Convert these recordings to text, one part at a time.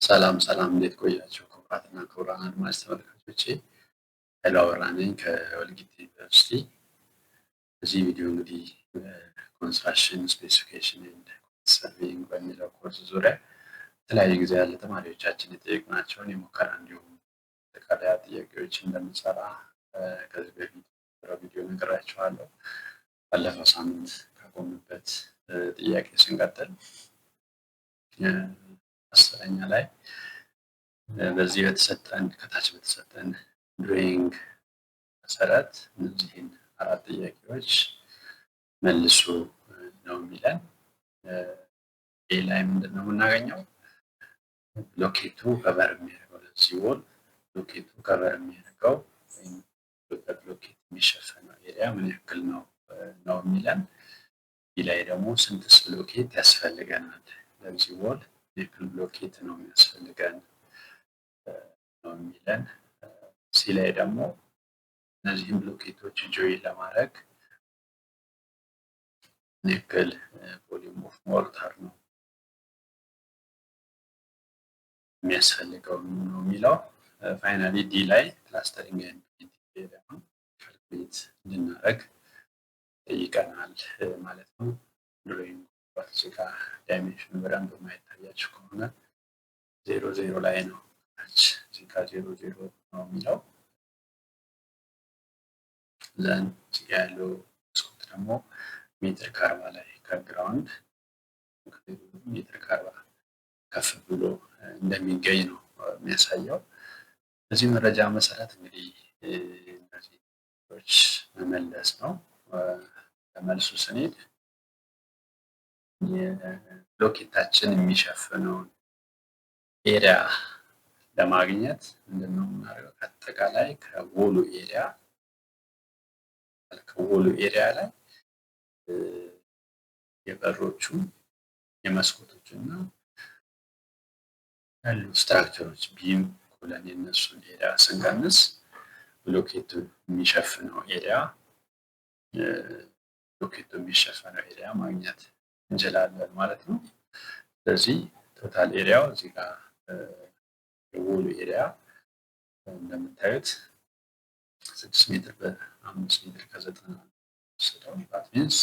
ሰላም ሰላም፣ እንዴት ቆያችሁ? ክቡራትና ክቡራን አድማጭ ተመልካቾቼ፣ ኃይሉ አበራ ነኝ ከወልቂጤ ዩኒቨርሲቲ። በዚህ ቪዲዮ እንግዲህ construction specification and surveying በሚለው ኮርስ ዙሪያ የተለያዩ ጊዜ ያለ ተማሪዎቻችን የጠየቅናቸውን የሙከራ እንዲሁም አጠቃላይ ጥያቄዎች እንደምንሰራ ከዚህ በፊት ቪዲዮ ነግራችኋለሁ። ባለፈው ሳምንት ካቆምንበት ጥያቄ ስንቀጥል 10ኛ ላይ በዚህ በተሰጠን፣ ከታች በተሰጠን drawing መሰረት እነዚህን አራት ጥያቄዎች መልሱ ነው የሚለን። A ላይ ምንድን ነው የምናገኘው? ብሎኬቱ cover የሚያደርገው፣ ለዚህ wall ብሎኬቱ cover የሚያደርገው ወይም በብሎኬት የሚሸፈነው area ምን ያክል ነው ነው የሚለን። B ላይ ደግሞ ስንትስ ብሎኬት ያስፈልገናል? ለዚህ wall ምን ያክል ብሎኬት ነው የሚያስፈልገን ነው የሚለን። C ላይ ደግሞ እነዚህን ብሎኬቶች join ለማድረግ ምን ያክል volume of mortar ነው የሚያስፈልገው ነው የሚለው። Finally D ላይ plastering and painting area ውን calculate እንድናደርግ ጠይቀናል ማለት ነው። Drawing እዚህ ጋር dimension ኑ በደንብ የማይታያችሁ ከሆነ 0 0 ላይ ነው፣ ታች እዚህ ጋር 0 0 ነው የሚለው። Then እዚህ ጋር ያለው መስኮት ደግሞ ሜትር ከ40 ላይ ከ ground ሜትር ከ40 ከፍ ብሎ እንደሚገኝ ነው የሚያሳየው። በዚህ መረጃ መሰረት እንግዲህ እነዚህ መመለስ ነው። ለመልሱ ስንሄድ የብሎኬታችን የሚሸፍነውን area ለማግኘት ምንድነው የምናደርገው? አጠቃላይ ከ wall ኡ area ላይ የበሮቹ፣ የመስኮቶቹ እና ያሉ structure ኦች beam፣ column የነሱን area ስንቀንስ ብሎኬቱ የሚሸፍነው area ማግኘት እንችላለን ማለት ነው። ስለዚህ total area ው እዚህ ጋር የ wall ኡ area እንደምታዩት 6 ሜትር በ5 ሜትር ከ90 ወሰደው። That means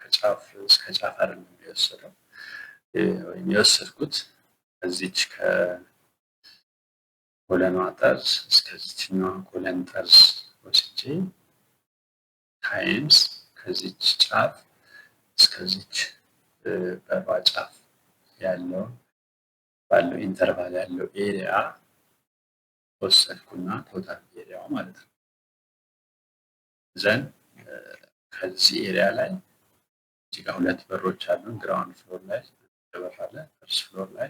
ከጫፍ እስከ ጫፍ አይደለም የወሰደው፣ ወይም የወሰድኩት ከዚች ከ column ኗ ጠርዝ እስከዚችኛዋ column ጠርዝ ወስጄ times ከዚች ጫፍ እስከዚች በሯ ጫፍ ያለው ባለው interval ያለው area ወሰድኩና total area ው ማለት ነው። Then ከዚህ area ላይ እዚህ ጋር ሁለት በሮች አሉን። Ground floor ላይ በር አለ፣ first floor ላይ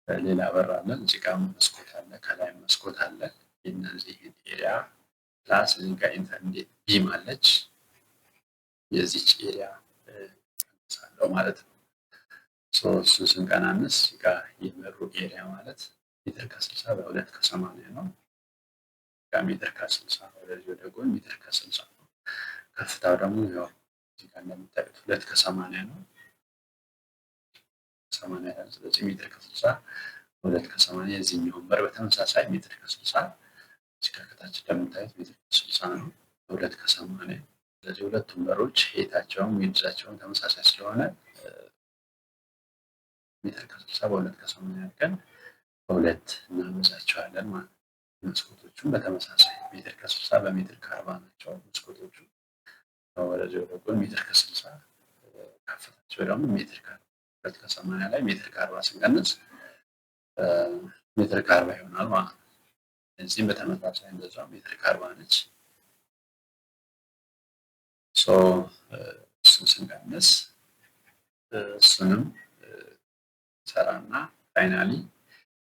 ሌላ በር አለ። እዚህ ጋር መስኮት አለ፣ ከላይ መስኮት አለ። የእነዚህን area plus እዚህ ጋር intermediate beam አለች። የዚች area ቀንሳለሁ ማለት ነው። እሱን ስንቀናንስ እዚህ ጋር የበሩ area ማለት ሜትር ከ60 በሁለት ከ80 ነው። ሜትር ከ60 ወደዚህ ወደ ጎን ሜትር ከ60 ነው። ከፍታው ደግሞ ያው እዚህ ጋር እንደምታዩት ሁለት ከ80 ነው። 80 ያህል። ስለዚህ ሜትር ከ60 ሁለት ከ80። የዚህኛውን በር በተመሳሳይ ሜትር ከ60፣ እዚህ ጋር ከታች እንደምታዩት ሜትር ከ60 ነው፣ ሁለት ከ80። ስለዚህ ሁለቱም በሮች height ኣቸውም width ኣቸውም ተመሳሳይ ስለሆነ ሜትር ከ60 በሁለት ከ80 አድርገን በሁለት እናበዛቸዋለን ማለት ነው። መስኮቶቹም በተመሳሳይ ሜትር ከ60 በሜትር ከ40 ናቸው መስኮቶቹ። ወደዚህ ወደ ጎን ሜትር ከ60፣ ከፍታቸው ደግሞ ሜትር ሁለት ከ80 ላይ ሜትር ከ40 ስንቀንስ ሜትር ከ40 ይሆናል ማለት ነው። እዚህም በተመሳሳይ እንደዛው ሜትር ከ40 ነች። እሱን ስንቀንስ እሱንም ሰራና finally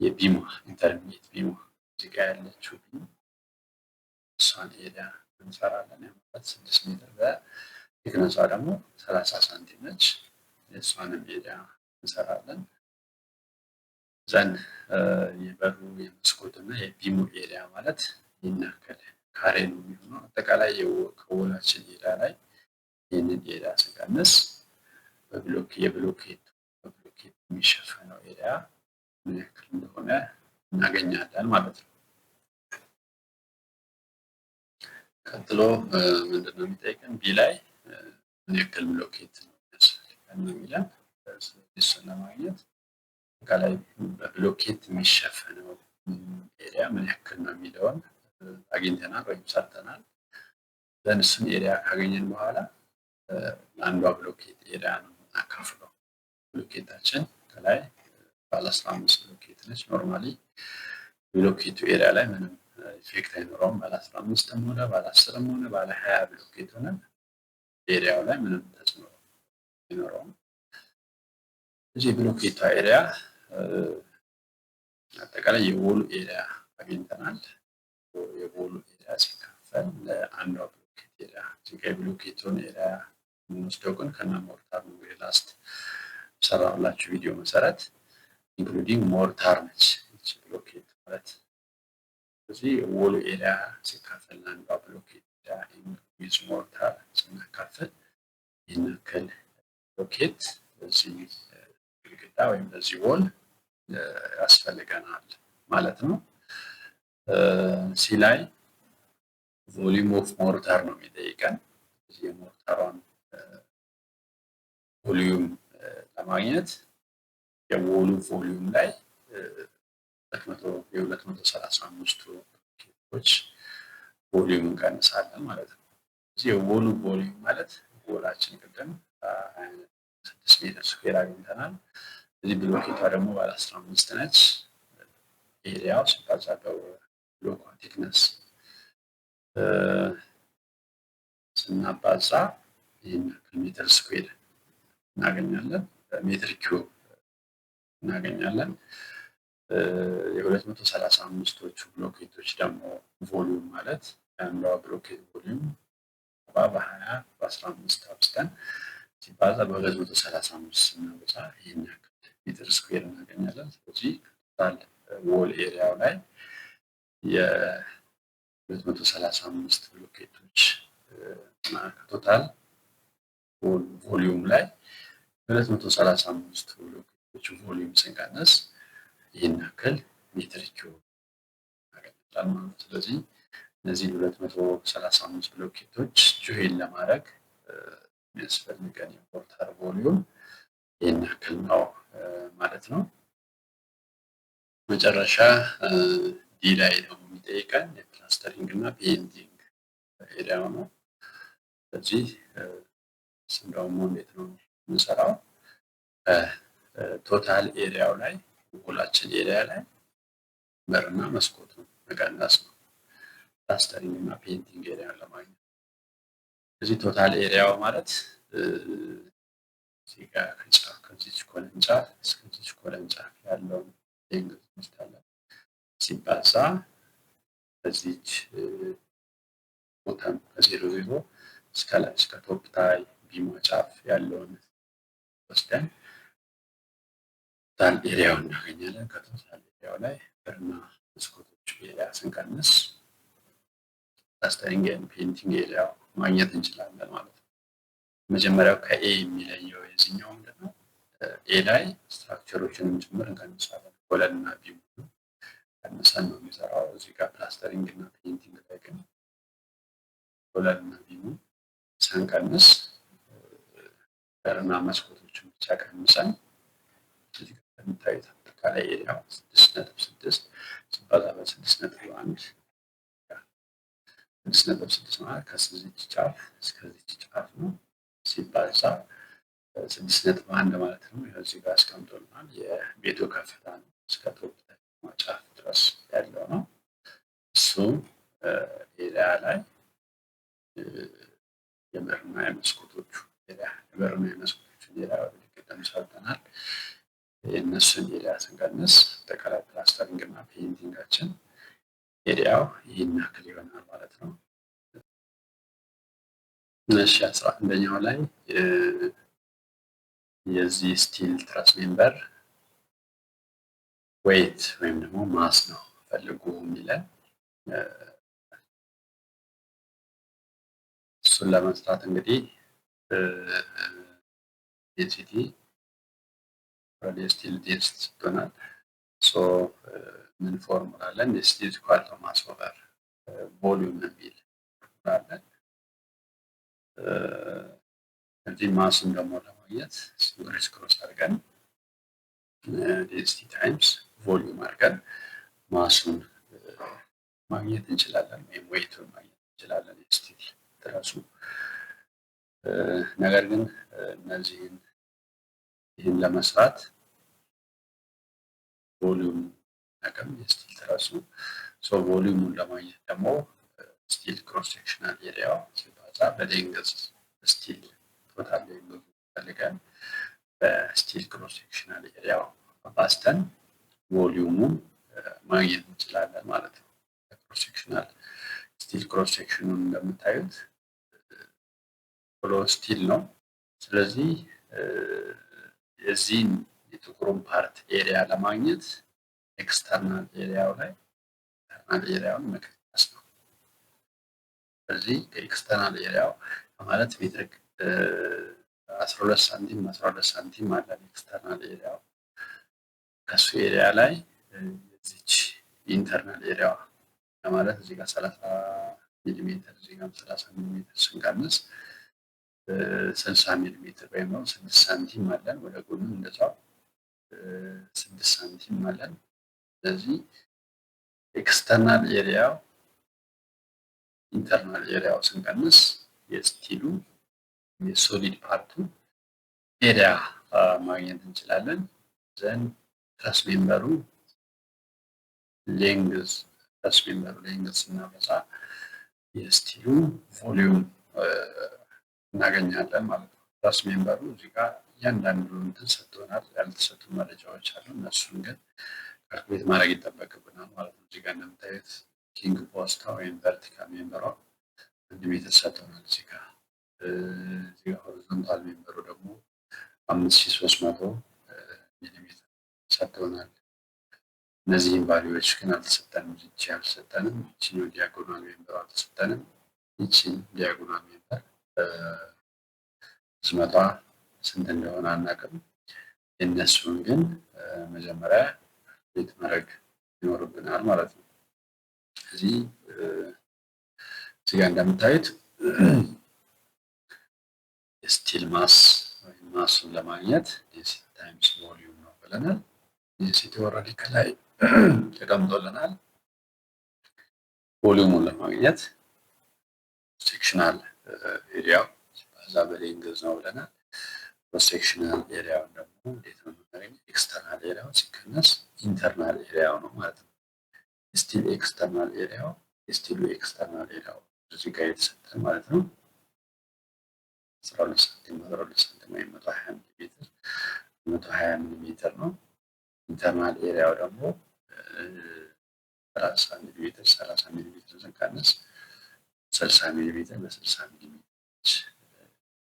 የ beam ሟ፣ intermediate beam ሟ፣ እዚህ ጋር ያለችው beam እሷን area እንሰራለን። ማለት 6 ሜትር በ thickness ሷ ደግሞ 30 ሳንቲም ነች። የእሷንም area እንሰራለን። Then የበሩ፣ የመስኮት እና የ beam ኡ area ማለት ይህን ያክል ካሬ ነው የሚሆነው። አጠቃላይ ከ wall ኣችን area ላይ ይህንን area ስንቀንስ በብሎኬት የሚሸፈነው area ምን ያክል እንደሆነ እናገኛለን ማለት ነው። ቀጥሎ ምንድነው የሚጠይቀን? B ላይ ምን ያክል ብሎኬት ነው የሚያስፈልገን ነው የሚለን። እሱን ለማግኘት አጠቃላይ በብሎኬት የሚሸፈነው area ምን ያክል ነው የሚለውን አግኝተናል ወይም ሰርተናል። Then እሱን area ካገኘን በኋላ ለአንዷ ብሎኬት area ነው የምናካፍለው። ብሎኬታችን ከላይ ባለ 15 ብሎኬት ነች። Normally ብሎኬቱ area ላይ ምንም effect አይኖረውም። ባለ 15ም ሆነ ባለ 10ም ሆነ ባለ 20 ብሎኬት ሆነ area ው ላይ ምንም ተጽዕኖ አይኖረውም። እዚህ የብሎኬቷ area አጠቃላይ የ wall ኡ area አግኝተናል። የ wall ኡ area ሲካፈል ለአንዷ ብሎኬት area፣ እዚህ ጋ የብሎኬቱን area የምንወስደው ግን ከነ mortar ነው። Last ሰራሁላችሁ ቪዲዮ መሰረት including mortar ነች ይቺ ብሎኬት ማለት። ስለዚህ የ wall ኡ area ሲካፈል ለአንዷ ብሎኬት area with mortar ስናካፍል ይህን ያክል ብሎኬት ለዚህ ግድግዳ ወይም ለዚህ wall ያስፈልገናል ማለት ነው። C ላይ volume of mortar ነው የሚጠይቀን። የ mortar ሯን volume ለማግኘት የ wall ኡ volume ላይ የ235ቱ ብሎኬቶች volume እንቀንሳለን ማለት ነው። እዚህ የ wall ኡ volume ማለት wall ኣችን ቅድም 6 meter square አግኝተናል። እዚህ ብሎኬቷ ደግሞ ባለ 15 ነች። Area ው ሲባዛ በብሎኳ thickness ስናባዛ ይህን ያክል meter square እናገኛለን፣ meter cube እናገኛለን። የ235ቶቹ ብሎኬቶች ደግሞ volume ማለት የአንዷ ብሎኬት volume በ20 በ15 አብዝተን ሲባዛ በ235 ስናበዛ ይህን ያክል meter square እናገኛለን። ስለዚህ total wall area ው ላይ የ235 ብሎኬቶች total volume ላይ 235 ብሎኬቶች volume ስንቀንስ ይህን ያክል meter cube እናገኛለን ማለት ነው። ስለዚህ እነዚህ 235 ብሎኬቶች join ለማድረግ የሚያስፈልገን የ mortar volume ይህን ያክል ነው ማለት ነው። መጨረሻ D ላይ ደግሞ የሚጠይቀን የ plastering እና painting area ው ነው። ስለዚህ እሱም ደግሞ እንዴት ነው የምንሰራው? Total area ው ላይ wall ኣችን area ላይ በርና መስኮቱን መቀነስ ነው። Plastering እና painting area ውን ለማግኘት እዚህ total area ው ማለት እዚህ ጋር ከጫፍ ከዚች column ጫፍ እስከዚች column ጫፍ ያለውን length እንወስዳለን ሲባዛ በዚች bottom ከዜሮ ዜሮ እስከ ላይ እስከ top tie beam ሟ ጫፍ ያለውን ወስደን total area ውን እናገኛለን። ከ total area ው ላይ በርና መስኮቶች area ስንቀንስ plastering and painting area ው ማግኘት እንችላለን ማለት ነው። መጀመሪያው ከ A የሚለየው የዚህኛው ምንድነው? A ላይ structure ኦችንም ጭምር እንቀንሳለን። Column እና beam ቀንሰን ነው የሚሰራው። እዚህ ጋር plastering እና painting ላይ ግን column እና beam ኡ ሳንቀንስ በርና መስኮቶችን ብቻ ቀንሰን እዚህ ጋር እንደምታዩት አጠቃላይ area ው 6.6 ሲባዛ በ6.1። 6.6 ማለት ከዚች ጫፍ እስከዚች ጫፍ ነው ሲባዛ 6.1 ማለት ነው። ይኸው እዚህ ጋር አስቀምጦልናል። የቤቱ ከፍታ ነው እስከ top ጫፍ ድረስ ያለው ነው። እሱ area ላይ የበርና የመስኮቶቹ area የበርና የመስኮቶቹን area ቅድም ሰርተናል። የእነሱን area ስንቀንስ አጠቃላይ plastering እና painting ኣችን area ው ይህን ያክል ይሆናል ማለት ነው። እሺ፣ 11ኛው ላይ የዚህ steel truss member weight ወይም ደግሞ mass ነው ፈልጉ የሚለን። እሱን ለመስራት እንግዲህ density steel density ሰጥቶናል። So ምን ፎርሙላ አለን? Density is equal to mass over volume የሚል ፎርሙላ አለን። እዚህ mass ን ደግሞ ለማግኘት criss cross አድርገን density times volume አድርገን mass ኡን ማግኘት እንችላለን፣ ወይም weight ኡን ማግኘት እንችላለን የ steel truss ኡ። ነገር ግን እነዚህን ይህን ለመስራት volume አቅም የ steel truss ኡ፣ so volume ኡን ለማግኘት ደግሞ steel cross sectional area ው ሲባዛ በ length፣ steel total length ፈልገን በ steel cross sectional area ው አባዝተን volume ኡን ማግኘት እንችላለን ማለት ነው። Cross sectional steel cross section ኑን እንደምታዩት hollow steel ነው። ስለዚህ የዚህን የጥቁሩን part area ለማግኘት external area ው ላይ internal area ውን መቀነስ ነው። ስለዚህ ከ external area ው ማለት ሜትር 12 ሳንቲም 12 ሳንቲም አለን external area ው፣ ከሱ area ላይ የዚች internal area ዋ ማለት እዚህ ጋር 30 ሚሊ ሜትር፣ እዚህ ጋር 30 ሚሊ ሜትር ስንቀንስ 60 ሚሊ ሜትር ወይም ደግሞ 6 ሳንቲም አለን። ወደ ጎንም እንደዛው 6 ሳንቲም አለን። ስለዚህ external area ው internal area ው ስንቀንስ የ steel ኡ የ solid part ኡ area ማግኘት እንችላለን። Then truss member ኡ length፣ truss member ኡ length ስናበዛ የ steel ኡ volume እናገኛለን ማለት ነው። Truss member ኡ እዚህ ጋር እያንዳንዱ እንትን ሰጥቶናል። ያልተሰጡ መረጃዎች አሉ። እነሱን ግን calculate ማድረግ ይጠበቅብናል ማለት ነው። እዚህ ጋር እንደምታዩት king post ኣ ወይም vertical member ሯ 1 ሜትር ሰጥቶናል። እዚህ ጋር horizontal member ኡ ደግሞ 5300 ሚሊ ሜትር ሰጥቶናል። እነዚህን value ዎች ግን አልተሰጠንም። ይቺ አልተሰጠንም። ይቺኛው diagonal member ኡ አልተሰጠንም። ይቺን diagonal member ርዝመቷ ስንት እንደሆነ አናውቅም። የእነሱን ግን መጀመሪያ calculate ማድረግ ይኖርብናል ማለት ነው። እዚህ ጋር እንደምታዩት የ steel mass ወይም mass ኡን ለማግኘት density times volume ነው ብለናል። Density already ከላይ ተቀምጦልናል። Volume ኡን ለማግኘት sectional area ው ሲባዛ በ length ነው ብለናል። Sectional area ውን ደግሞ እንዴት ነው የምናገኘው? External area ው ሲቀነስ internal area ው ነው ማለት ነው። Steel external area ው፣ የ steel ኡ external area ው እዚህ ጋር የተሰጠን ማለት ነው፣ 12 ሳንቲም 12 ሳንቲም ወይም 120 ሚሊ ሜትር 120 ሚሊ ሜትር ነው። Internal area ው ደግሞ 30 ሚሊ ሜትር 30 ሚሊ ሜትር ስንቀንስ 60 ሚሊ ሜትር በ60 ሚሊ ሜትር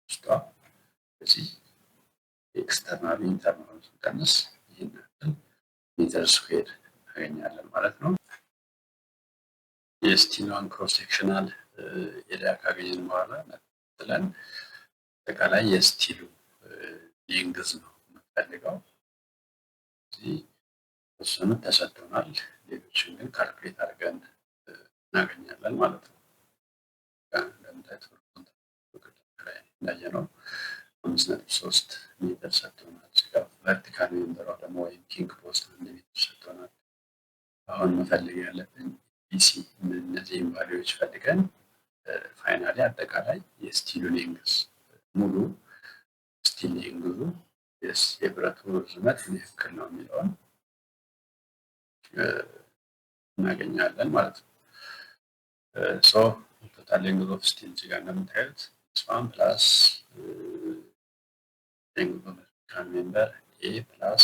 ውስጧ። እዚህ external internal ስንቀንስ ይህን ያክል meter square እናገኛለን ማለት ነው። የ steel ኧን cross sectional area ካገኘን በኋላ ጥለን አጠቃላይ የ steel ኡ length ነው የምንፈልገው። እዚህ እሱን ተሰጥቶናል። ሌሎችን ግን calculate አድርገን እናገኛለን ማለት ነው። እንደምታዩት እንዳየነው 5.3 ሜትር ሰጥቶናል። እዚህ ጋር vertical member ሯ ደግሞ ወይም king post 1 ሜትር ሰጥቶናል። አሁን መፈለግ ያለብን BC፣ እነዚህን value ዎች ፈልገን finally አጠቃላይ የ steel ኡ length፣ ሙሉ steel length ኡ፣ የብረቱ ርዝመት ምን ያክል ነው የሚለውን እናገኛለን ማለት ነው። So total length of steel እዚህ ጋር እንደምታዩት one plus length of vertical member A plus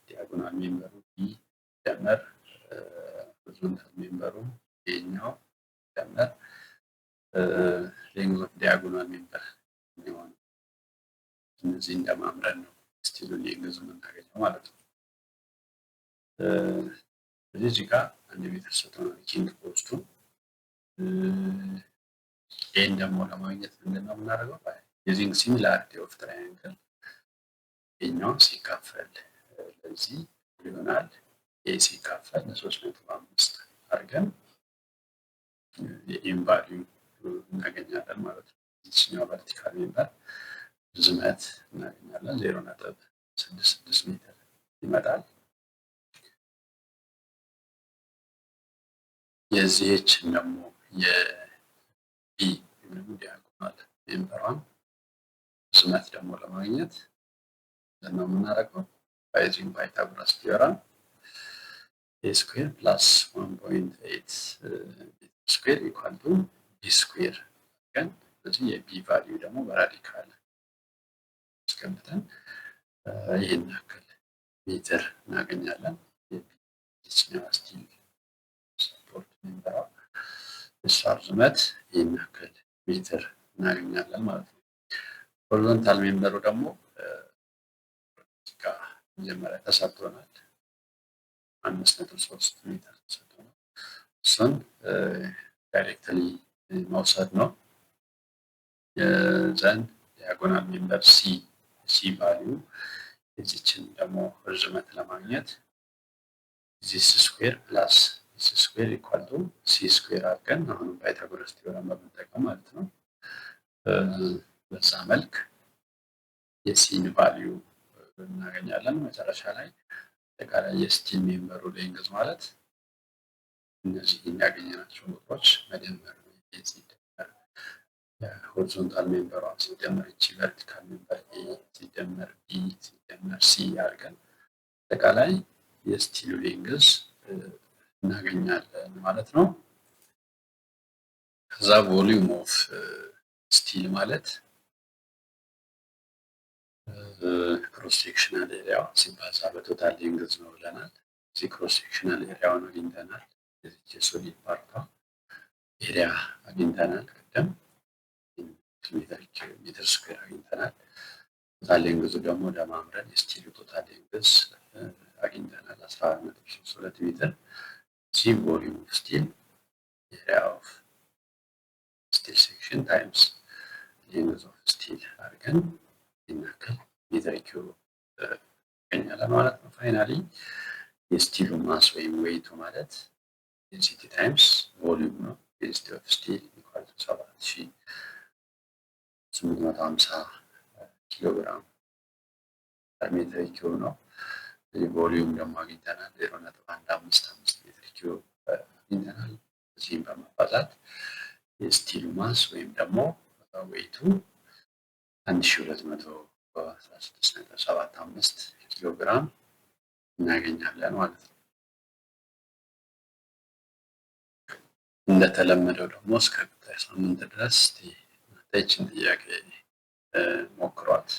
diagonal member ኡ B ደመር horizontal member ኡ ይሄኛው ደመር length of diagonal member የሚሆነው፣ እነዚህ እንደማምረን ነው steel ኡን length የምናገኘው ማለት ነው። እዚህ ጋር 1 ሜትር ሰጥቶናል king post ኡ። A ን ደግሞ ለማግኘት ምንድን ነው የምናደርገው? Using similarity of triangle ይሄኛውን ሲካፈል ለዚህ ይሆናል። A ሲካፈል ለ3.5 አድርገን የ A ን value እናገኛለን ማለት ነው። ይችኛው vertical member ርዝመት እናገኛለን፣ 0.66 ሜትር ይመጣል። የዚህችን ደግሞ የ B ወይም ደግሞ diagonal member ሯን ርዝመት ደግሞ ለማግኘት ነው የምናደርገው by using Pythagoras theorem, A square plus 1.8 square equal to B square አድርገን፣ ስለዚህ የ B value ደግሞ በ radical አስገብተን ይህን ያክል ሜትር እናገኛለን። የዚህኛው steel support member ሯ እሷ ርዝመት ይህን ያክል ሜትር እናገኛለን ማለት ነው። Horizontal member ሩ ደግሞ መጀመሪያ ተሰጥቶናል። 5.3 ሜትር ተሰጥቶናል። እሱን directly መውሰድ ነው። Then diagonal member C value የዚችን ደግሞ ርዝመት ለማግኘት this square plus this square equal to C square አድርገን፣ አሁንም Pythagoras theorem በመጠቀም ማለት ነው። በዛ መልክ የ C ን value እናገኛለን። መጨረሻ ላይ አጠቃላይ የ steel member ሩ length ማለት እነዚህ ያገኘናቸው ቁጥሮች መደመር ነው። ሲደመር horizontal member ሯ ሲደመር እቺ vertical member A ሲደመር B ሲደመር C አድርገን አጠቃላይ የ steel ሉ length እናገኛለን ማለት ነው። ከዛ volume of steel ማለት cross sectional area ው ሲባዛ በ total length ነው ብለናል። እዚህ cross sectional area ውን አግኝተናል። የዚች የ solid part ቷ area አግኝተናል። ቅድም ሜትር square አግኝተናል። Total length ኡ ደግሞ ደማምረን የ steel ሉ total length አግኝተናል፣ 14.32 ሜትር። እዚህ volume of steel area of steel section times length of steel አድርገን ይህን ሜትር cube እናገኛለን ማለት ነው። Finally የ steel ሉ mass ወይም weight ቱ ማለት density times volume ነው። Density of steel equal to 7850 ኪሎ ግራም ሜትር cube ነው። Volume ደግሞ አግኝተናል፣ 0.155 ሜትር cube አግኝተናል። እዚህም በማባዛት የ steel ሉ mass ወይም ደግሞ weight ቱ 1216.75 ኪሎ ግራም እናገኛለን ማለት ነው። እንደተለመደው ደግሞ እስከ ቀጣይ ሳምንት ድረስ ይህችን ጥያቄ ሞክሯት።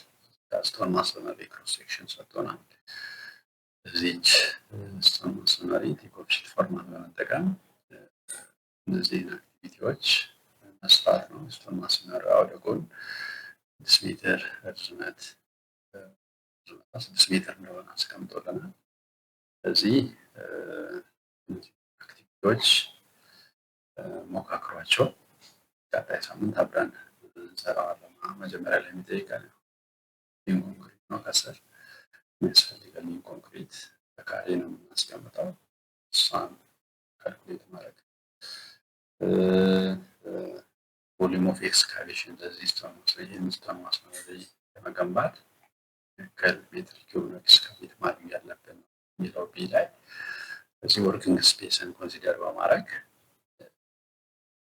Stone masonry cross section ሰጥቶናል። እዚች stone masonry takeoff sheet format በመጠቀም እነዚህን activity ዎች መስራት ነው። Stone masonry ወደ ጎን 6 ሜትር ርዝመት፣ 6 ሜትር እንደሆነ አስቀምጦልናል። ስለዚህ activity ዎች ሞካክሯቸው። ቀጣይ ሳምንት አብረን እንሰራዋለን። መጀመሪያ ላይ የሚጠይቀን lean concrete ነው። ከስር የሚያስፈልገን lean concrete በካሬ ነው የምናስቀምጠው። እሷን calculate ማድረግ፣ volume of excavation ለዚህ stone ይህን stone masonry ለመገንባት ያክል ሜትር cube ነው excavate ማድረግ ያለብን የሚለው B ላይ። እዚህ working space ን consider በማድረግ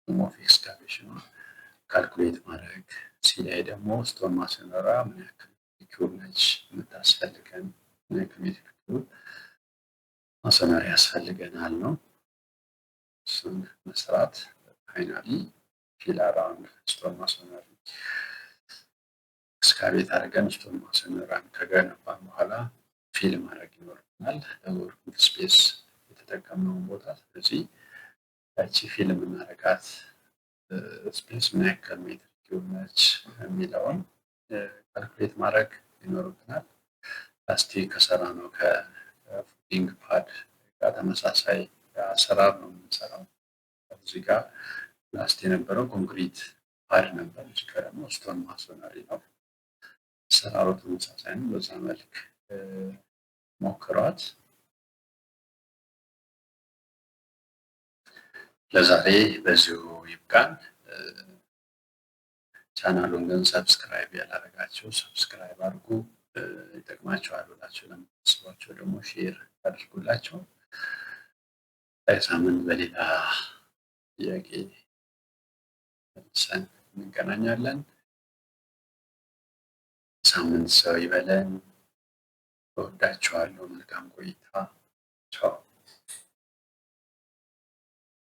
volume of excavation calculate ማድረግ፣ C ላይ ደግሞ stone masonry ምን ያክል cube ነች የምታስፈልገን፣ ምን ያክል ሜትር cube masonry ያስፈልገናል ነው። እሱን መስራት፣ finally fill around stone masonry excavate አድርገን stone masonry ን ከገነባን በኋላ fill ማድረግ ይኖርብናል ለ working space የተጠቀምነውን ቦታ። ስለዚህ ያቺ fill የምናደርጋት space ምን ያክል ሜትር cube ነች የሚለውን calculate ማድረግ ይኖርብናል። ፕላስቲክ ከሰራ ነው ከ footing pad ጋር ተመሳሳይ አሰራር ነው የምንሰራው። እዚህ ጋር last የነበረው concrete pad ነበር። እዚህ ጋር ደግሞ stone masonry ነው። አሰራሩ ተመሳሳይ ነው። በዛ መልክ ሞክሯት። ለዛሬ በዚሁ ይብቃን። ቻናሉን ግን subscribe ያላደረጋችሁ subscribe አድርጉ። ይጠቅማቸዋል ብላችሁ ለምታስቧቸው ደግሞ share አድርጉላቸው። ሳምንት በሌላ ጥያቄ መልሰን እንገናኛለን። ሳምንት ሰው ይበለን። እወዳችኋለሁ። መልካም ቆይታ። ቻው።